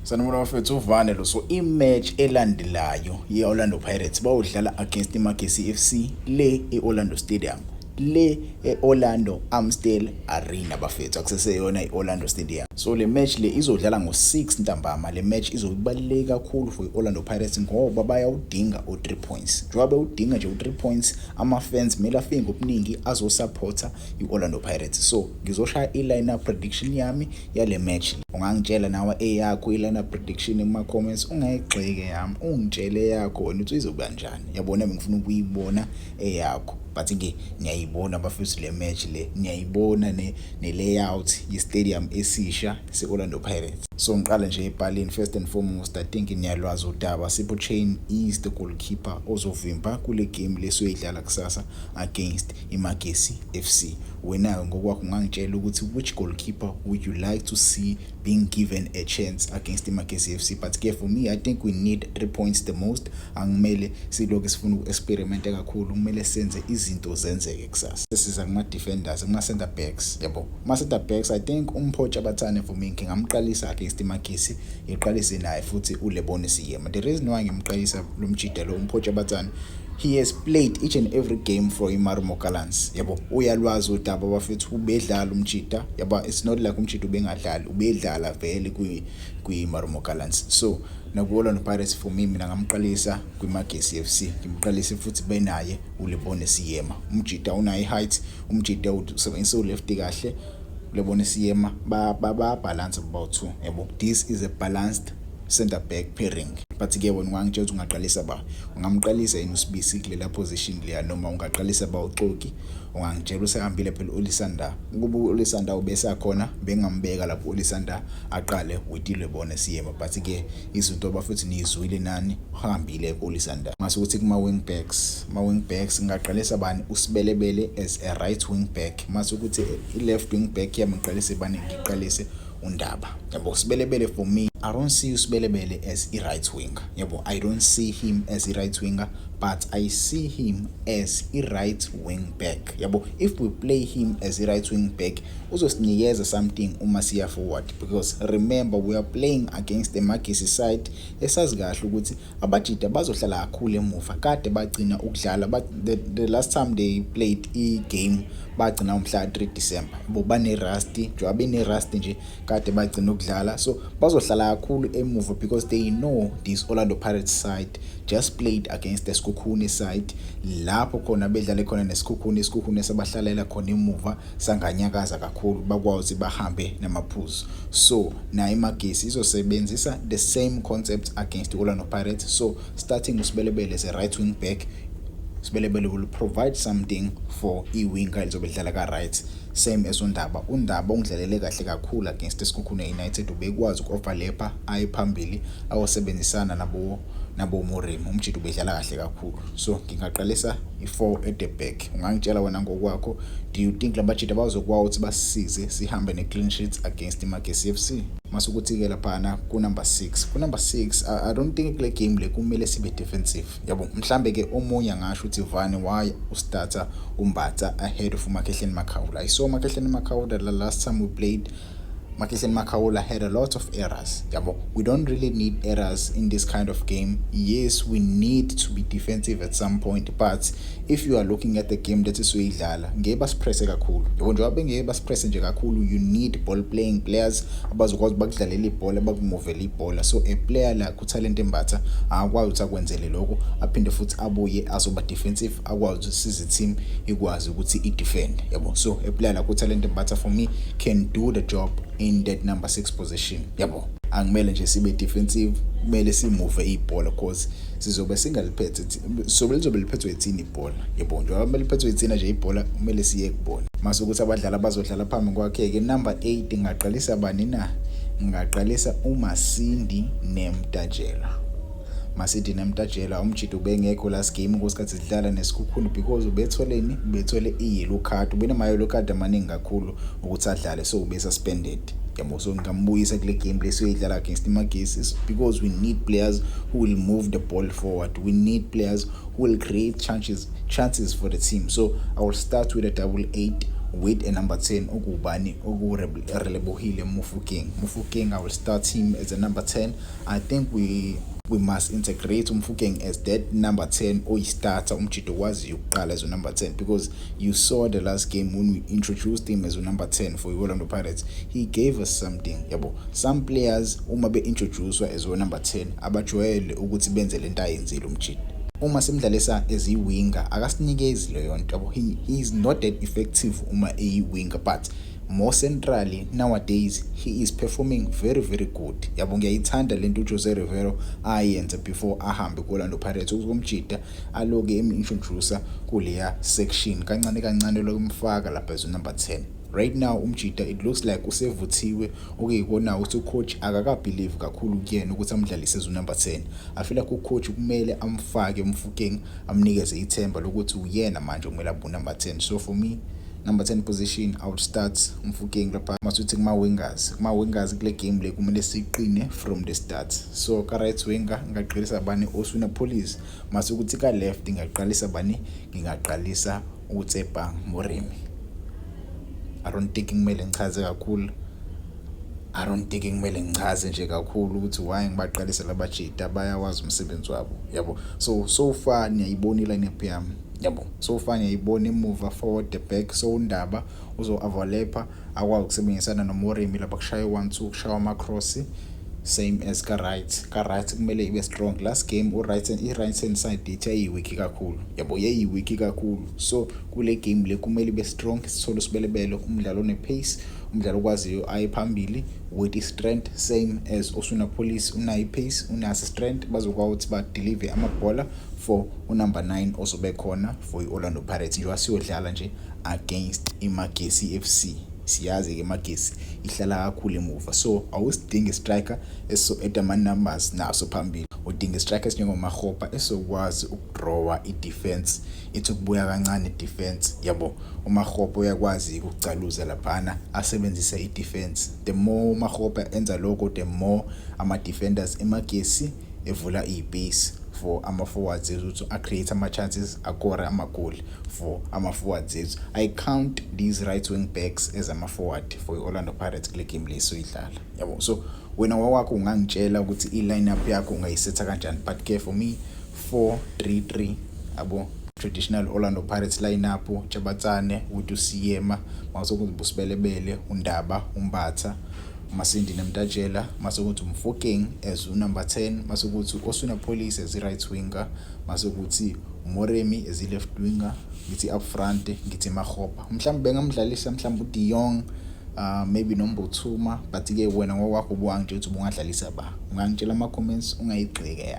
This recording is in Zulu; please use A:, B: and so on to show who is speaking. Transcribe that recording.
A: Sanibona bafethu, uvane lo. So i-match elandelayo ye-Orlando Pirates bawudlala against iMagesi FC le e-Orlando Stadium, le e-Orlando Amstel Arena bafethu, akuseseyona i-Orlando Stadium. So le match le izodlala ngo-6 ntambama. Le match izobaluleka kakhulu for i-Orlando Pirates ngoba bayawudinga u-3 points. Njengoba bewudinga nje u-3 points, ama-fans kumele afike ngobuningi azosupporta i-Orlando Pirates. So ngizoshaya i-line-up prediction yami yale match. Ungangitshela nawe eyakho i-line-up prediction kuma-comments, ungayigxeke yami, ungitshele eyakho wena ukuthi izoba kanjani. Yabona, ngifuna ukuyibona eyakho, but-ke niyayibona bafethu le match le, niyayibona ne-layout ye-stadium esisha se-Orlando Pirates. So ngiqala nje ebhaleni. First and foremost, I think niyalwazi udaba, Sipho Chaine is the goalkeeper ozovimba kule game lesoyidlala kusasa against iMagesi FC. Wena-ke ngokwakho ungangitshela ukuthi which goalkeeper would you like to see being given a chance against iMagesi FC? But ke for me, I think we need 3 points the most. Angimele silokhu sifuna uku-experimenta kakhulu, kumele senze izinto zenzeke kusasa. Sesiza kuma-defenders, kuma-center backs. Yabo, kuma-center backs, I think uMpho Chabathane for me ngingamqalisa against iMagesi, ngiqalise naye futhi uLebone Seema. The reason why ngimqalisa lo mjida lo uMpho Chabathane, he has played each and every game for iMarumo Gallants. Yabo, uyalwazi udaba bafethu, ubedlala umjida. Yabo, it's not like umjida ubengadlali, ubedlala vele kwi-Marumo Gallants. So naku-Orlando Pirates, for me, mina ngamqalisa kwiMagesi FC, ngimqalise futhi benaye uLebone Seema. Umjida unayo i-height, umjida usebenzisa u-left kahle. Lebone Seema ba balance about two. Yabo, this is a balanced center back pairing. But ke wena ungangitshela ukuthi ungaqalisa ba, ungamqalisa yini uSibisi kulela position leya, noma ungaqalisa ba uXoki? Ungangitshela, usehambile phela uLisanda. Ukuba uLisanda ubesakhona, bengambeka lapho uLisanda aqale with iLebone Seema, but ke izinto bafuthi nizwile nani, uhambile uLisanda. Mase ukuthi kuma wing backs, ma wing backs ngingaqalisa bani? USibelebele as a right wing back. Mase ukuthi i left wing back yami ngiqalise bani? Ngiqalise uNdaba. Yabo, Sibelebele, for me, I don't see uSibelebele as i right winger. Yabo, I don't see him as a right winger, but I see him as i right wing back. Yabo, if we play him as a right wing back, uzosinikeza something uma siya forward, because remember, we are playing against the Magesi side esazi kahle ukuthi abajida bazohlala kakhulu emuva. Kade bagcina ukudlala, but the last time they played i-game bagcina umhla 3 December. Yabo, bane-rust, njengoba bene-rust nje, kade bagcina ukudlala, so bazohlala kakhulu emuva because they know this Orlando Pirates side just played against the Sekhukhune side, lapho khona bedlale khona neSekhukhune, iSekhukhune sabahlalela khona emuva, sanganyakaza kakhulu, bakwazi bahambe namaphuzu. So nayo iMagesi izosebenzisa the same concept against Orlando Pirates. So starting uSibelebele as a right wing back, Sibelebele will provide something for i-winger elizobe lidlala ka-right, same as uNdaba. UNdaba ungidlalele kahle kakhulu against iSekhukhune United, ubekwazi uku-overlap-a aye phambili, awosebenzisana nabo Moremi. Umjida ubedlala kahle kakhulu. So ngingaqalisa i-four at the back. Ungangitshela wena ngokwakho, do you think labajida bazokwazi ukuthi basisize sihambe ne-clean sheets against iMagesi FC? Mase ukuthi-ke laphana ku-number 6, ku-number 6, I don't think kule game le kumele sibe defensive. Yabo, mhlambe-ke omunye angasho ukuthi, "Vane, why ustarta uMbatha ahead of uMakhehleni Makhaula?" I saw uMakhehleni Makhaula the last time we played. Makhehleni Makhaula had a lot of errors. Yabo, we don't really need errors in this kind of game. Yes, we need to be defensive at some point, but if you are looking at the game that esizoyidlala, ngeke basipresse kakhulu. Yabo, njengoba bengeke basipresse nje kakhulu, you need ball playing players abazokwazi bakudlalela ibhola, bakumuvele ibhola. So a player like uThalente Mbatha akwazi ukuthi akwenzele lokho, aphinde futhi abuye azoba defensive, akwazi ukuthi size team ikwazi ukuthi i-defend. Yabo, so a player like uThalente Mbatha for me can do the job in that number 6 position. Yabo, angimele nje sibe defensive, kumele simuve ibhola cause sizobe singaliphethe, sobe lizobe liphethwe yithini ibhola. Yabo, njengoba kumele liphethwe yithina nje ibhola, kumele siye kubona. Mase ukuthi abadlali abazodlala phambi kwakhe ke, number 8, ngingaqalisa bani na? Ngingaqalisa uMasindi Nemtajela. Masindi Nemtajela, umjida ubengekho last game ngesikhathi sidlala neSekhukhune because ubetholeni? Ubethole i-yellow card, ubenama-yellow card amaningi kakhulu ukuthi adlale, so ube suspended. Yabo, so ngingambuyisa kule game lesiyoyidlala against iMagesi because we need players who will move the ball forward. We need players who will create chances for the team. So I will start with a double eight. With a number 10 okubani? OkuRelebohile Mofokeng. Mofokeng, I will start him as a number 10. I think we must integrate uMofokeng as that number 10 oyi-starter, umjita waziyo ukuqala as a number 10, because you saw the last game when we introduced him as a number 10 for Orlando Pirates, he gave us something, yabo. Some players uma be-introduced as a number 10 abajwayele ukuthi benze lento ayenzile umjita. Uma simdlalisa as i-winger akasinikezi leyo nto, yabo. He is not that effective uma eyi-winger, but more centrally nowadays he is performing very, very good, yabo. Ngiyayithanda lento uJose Rivero ayenza before ahambe ku-Orlando Pirates, ukumjita aloke em-introduce kuleya section kancane kancane, lokumfaka lapha as number 10. Right now umjita, it looks like usevuthiwe, okuyikona ukuthi ucoach akakabelieve kakhulu kuyena ukuthi amdlalise as number 10. I feel like ucoach kumele amfake uMofokeng, amnikeze ithemba lokuthi uyena manje okumele abe number 10. So for me, number 10 position, I would start uMofokeng lapha. Masuthi kuma wingers kule game le kumele siqine from the start. So ka right winger ngingaqalisa bani? Oswin Appollis. Masukuthi ka left ngingaqalisa bani? Ngingaqalisa uTshepang Moremi. I don't think kumele ngichaze kakhulu. I don't think kumele ngichaze nje kakhulu ukuthi why ngibaqalisa labajita, bayawazi umsebenzi wabo, yabo. So far niyayibona i-lineup yami, yabo. So far niyayibona emuva, forward, the back. So uNdaba uzo-overlapha, akwazi ukusebenzisana noMoremi lapha, kushaya 1 2, kushaya ama-cross, same as ka-right. Ka-right kumele ibe strong. Last game u-right, i-right hand side ithi yayi-weak kakhulu, yabo, yayi-weak kakhulu. So kule game le kumele ibe strong, sithole uSebelebele, umdlalo one-pace, umdlalo okwaziyo aye phambili with i-strength, same as Oswin Appollis, unayo i-pace, unaso strength, bazokwazi ukuthi ba-deliver amabhola for unumber 9 ozobe khona for i-Orlando Pirates njengoba siyodlala nje against iMagesi FC. Siyazi-ke iMagesi ihlala kakhulu emuva, so awusidingi i-striker eso-add ama-numbers naso phambili. Udinga i-striker esinjengoMakgopa esokwazi ukudrawa i-defense, ithi ukubuya kancane i-defense, yabo. UMakgopa uyakwazi ukucaluza laphana, asebenzise i-defense. The more uMakgopa enza lokho, the more ama-defenders eMagesi evula i-space for ama-forwards ethu ukuthi a-create ama-chances, akore amagoli for ama-forwards ethu. I count these right wing backs as ama-forward for i-Orlando Pirates kule game le soyidlala, yabo. So wena wakwakho ungangitshela ukuthi i-lineup yakho ungayisetha kanjani, but ke for me, 4-3-3, yabo, traditional Orlando Pirates lineup: Chabatsane with uSiyema, mase kuthi uSebelebele, uNdaba, uMbatha, Masindi Nemtajela, mase kuthi uMofokeng as unumber 10, mase kuthi Oswin Appollis as i-right winger, mase kuthi uMoremi as i-left winger. Ngithi up front ngithi Makgopa, mhlawumbe bengamdlalisa mhlawumbe uDe Jong, maybe noMbuthuma, but ke wena ngokwakho ubuwangitshela ukuthi ubungadlalisa ba. Ungangitshela ama comments, ungayigxeke.